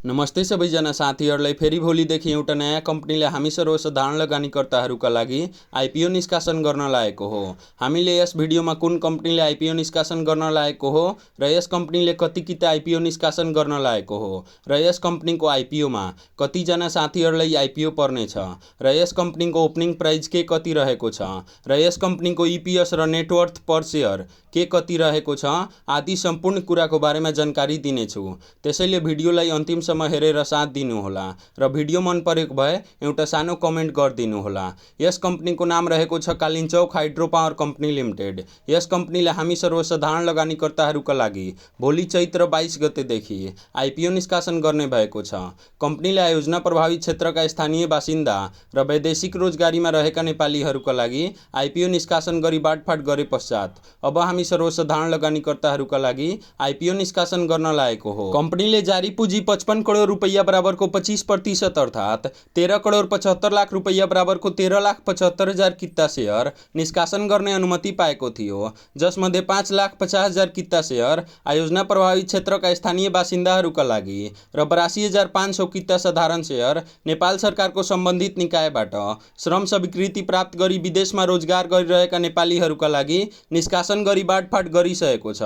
नमस्ते सबैजना साथीहरूलाई फेरि भोलिदेखि एउटा नयाँ कम्पनीले हामी सर्वसाधारण लगानीकर्ताहरूका लागि आइपिओ निष्कासन गर्न लागेको हो। हामीले यस भिडियोमा कुन कम्पनीले आइपिओ निष्कासन गर्न लागेको हो र यस कम्पनीले कति किता आइपिओ निष्कासन गर्न लागेको हो र यस कम्पनीको आइपिओमा कतिजना साथीहरूलाई आइपिओ पर्नेछ र यस कम्पनीको ओपनिङ प्राइस के कति रहेको छ र यस कम्पनीको इपिएस र नेटवर्थ पर सेयर के कति रहेको छ आदि सम्पूर्ण कुराको बारेमा जानकारी दिनेछु। त्यसैले भिडियोलाई अन्तिमसम्म हेरेर साथ दिनुहोला र भिडियो मन परेको भए एउटा सानो कमेन्ट गरिदिनुहोला। यस कम्पनीको नाम रहेको छ कालिन्चौक हाइड्रो पावर कम्पनी लिमिटेड। यस कम्पनीले हामी सर्वसाधारण लगानीकर्ताहरूका लागि भोलि चैत्र 22 गतेदेखि आइपिओ निष्कासन गर्ने भएको छ। कम्पनीले आयोजना प्रभावित क्षेत्रका स्थानीय बासिन्दा र वैदेशिक रोजगारीमा रहेका नेपालीहरूका लागि आइपिओ निष्कासन गरी बाँडफाँड गरे पश्चात अब हामी सर्वसाधारण लगानीकर्ताहरूका लागि आइपिओ निष्कासन गर्न लागेको हो। कम्पनीले जारी पुँजी 55 करोड रुपैयाँ बराबरको 25% अर्थात् 13 करोड 75 लाख रुपैयाँ बराबरको 13,75,000 किता शेयर निष्कासन गर्ने अनुमति पाएको थियो, जसमध्ये 5,50,000 किता शेयर आयोजना प्रभावित क्षेत्रका स्थानीय बासिन्दाहरूका लागि र 82,500 किता साधारण शेयर नेपाल सरकारको सम्बन्धित निकायबाट श्रम स्वीकृति प्राप्त गरी विदेशमा रोजगार गरिरहेका नेपालीहरूका लागि निष्कासन गरी बाँडफाँड गरिसकेको छ।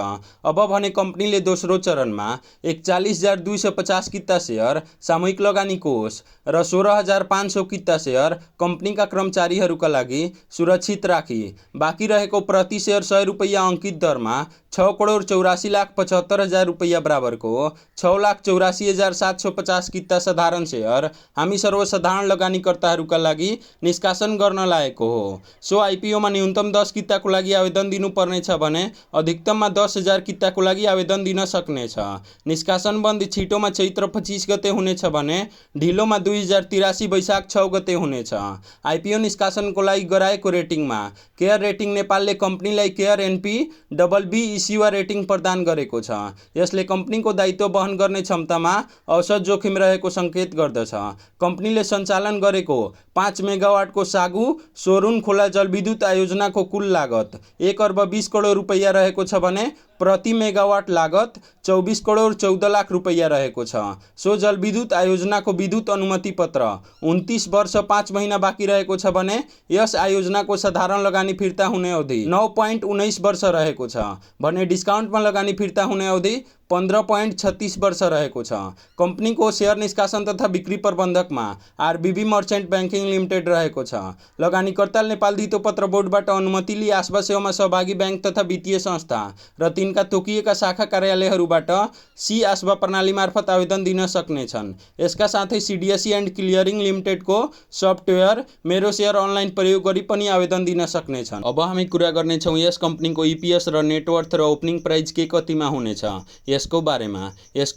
अब भने कम्पनीले दोस्रो चरणमा 41,250 किता शेयर सामूहिक लगानी कोष र 16,500 किता शेयर कम्पनीका कर्मचारीहरूका लागि सुरक्षित राखी बाँकी रहेको प्रति शेयर 100 रुपैयाँ अङ्कित दरमा 6,84,75,000 रुपैयाँ बराबरको 6,84,750 किता साधारण शेयर हामी सर्वसाधारण लगानीकर्ताहरूका लागि निष्कासन गर्न लागेको हो। सो आइपिओमा न्यूनतम 10 किताको लागि आवेदन दिनुपर्नेछ भने अधिकतममा 10,000 किताको लागि आवेदन दिन सक्नेछ। निष्कासन बन्द छिटोमा चैत्र 25 गते हुनेछ भने ढिलोमा 2083 वैशाख 6 गते हुनेछ। आइपिओ निष्कासनको लागि गराएको रेटिङमा केयर रेटिङ नेपालले कम्पनीलाई केयर एनपी BB इस्युवा रेटिङ प्रदान गरेको छ। यसले कम्पनीको दायित्व वहन गर्ने क्षमतामा औसत जोखिम रहेको सङ्केत गर्दछ। कम्पनीले सञ्चालन गरेको 5 मेगावाटको सागु सोरुन खोला जलविद्युत आयोजनाको कुल लागत 1 अर्ब 20 करोड रुपैयाँ रहेको छ भने प्रति मेगावाट लागत 24 करोड 14 लाख रुपैयाँ रहेको छ। सो जलविद्युत आयोजनाको विद्युत अनुमति पत्र 29 वर्ष 5 महिना बाँकी रहेको छ भने यस आयोजनाको साधारण लगानी फिर्ता हुने अवधि 9.19 वर्ष रहेको छ भने डिस्काउन्टमा लगानी फिर्ता हुने अवधि 15.36 वर्ष रहेको छ। कम्पनीको शेयर निष्कासन तथा बिक्री प्रबन्धकमा आरबीबी मर्चेन्ट ब्याङ्किङ लिमिटेड रहेको छ। लगानीकर्ता नेपाल धितोपत्र बोर्डबाट अनुमति लिई आस्वा सेवामा सहभागी ब्याङ्क तथा वित्तीय संस्था र तिनका तोकिएका शाखा कार्यालयहरूबाट सी आस्वा प्रणाली मार्फत आवेदन दिन सक्नेछन्। यसका साथै सिडिएसई एन्ड क्लियरिङ लिमिटेडको सफ्टवेयर मेरो शेयर अनलाइन प्रयोग गरी पनि आवेदन दिन सक्नेछन्। अब हामी कुरा गर्नेछौँ यस कम्पनीको इपिएस र नेटवर्थ र ओपनिङ प्राइस के कतिमा हुनेछ यसको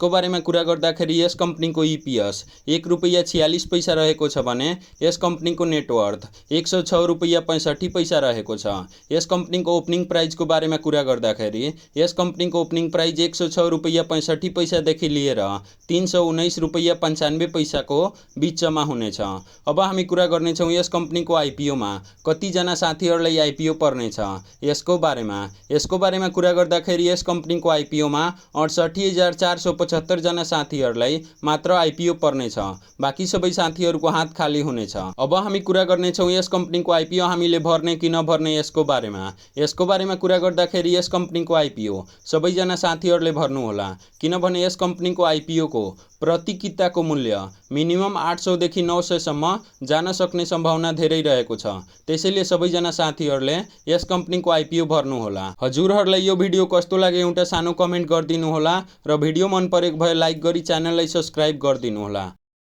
बारेमा कुरा गर्दाखेरि यस कम्पनीको इपिएस 1 रुपैयाँ 46 पैसा रहेको छ भने यस कम्पनीको नेटवर्थ 106 रुपैयाँ 65 पैसा रहेको छ। यस कम्पनीको ओपनिङ प्राइसको बारेमा कुरा गर्दाखेरि यस कम्पनीको ओपनिङ प्राइस 106 रुपैयाँ 65 पैसादेखि लिएर 319 रुपैयाँ 95 पैसाको बिचमा हुनेछ। अब हामी कुरा गर्नेछौँ यस कम्पनीको आइपिओमा कतिजना साथीहरूलाई आइपिओ पर्नेछ यसको बारेमा कुरा गर्दाखेरि यस कम्पनीको आइपिओमा 68,475 जना साथीहरूलाई मात्र आइपिओ पर्नेछ, बाँकी सबै साथीहरूको हात खाली हुनेछ। अब हामी कुरा गर्नेछौँ यस कम्पनीको आइपिओ हामीले भर्ने कि नभर्ने यसको बारेमा कुरा गर्दाखेरि यस कम्पनीको आइपिओ सबैजना साथीहरूले भर्नुहोला, किनभने यस कम्पनीको आइपिओको प्रति किताको मूल्य मिनिमम 800 देखि 900 सम्म जान सक्ने सम्भावना धेरै रहेको छ। त्यसैले सबैजना साथीहरूले यस कम्पनीको आइपिओ भर्नुहोला। हजुरहरूलाई यो भिडियो कस्तो लाग्यो एउटा सानो कमेन्ट गरिदिनुहोला र भिडियो मन परेको भए लाइक गरी च्यानललाई सब्स्क्राइब गरिदिनुहोला।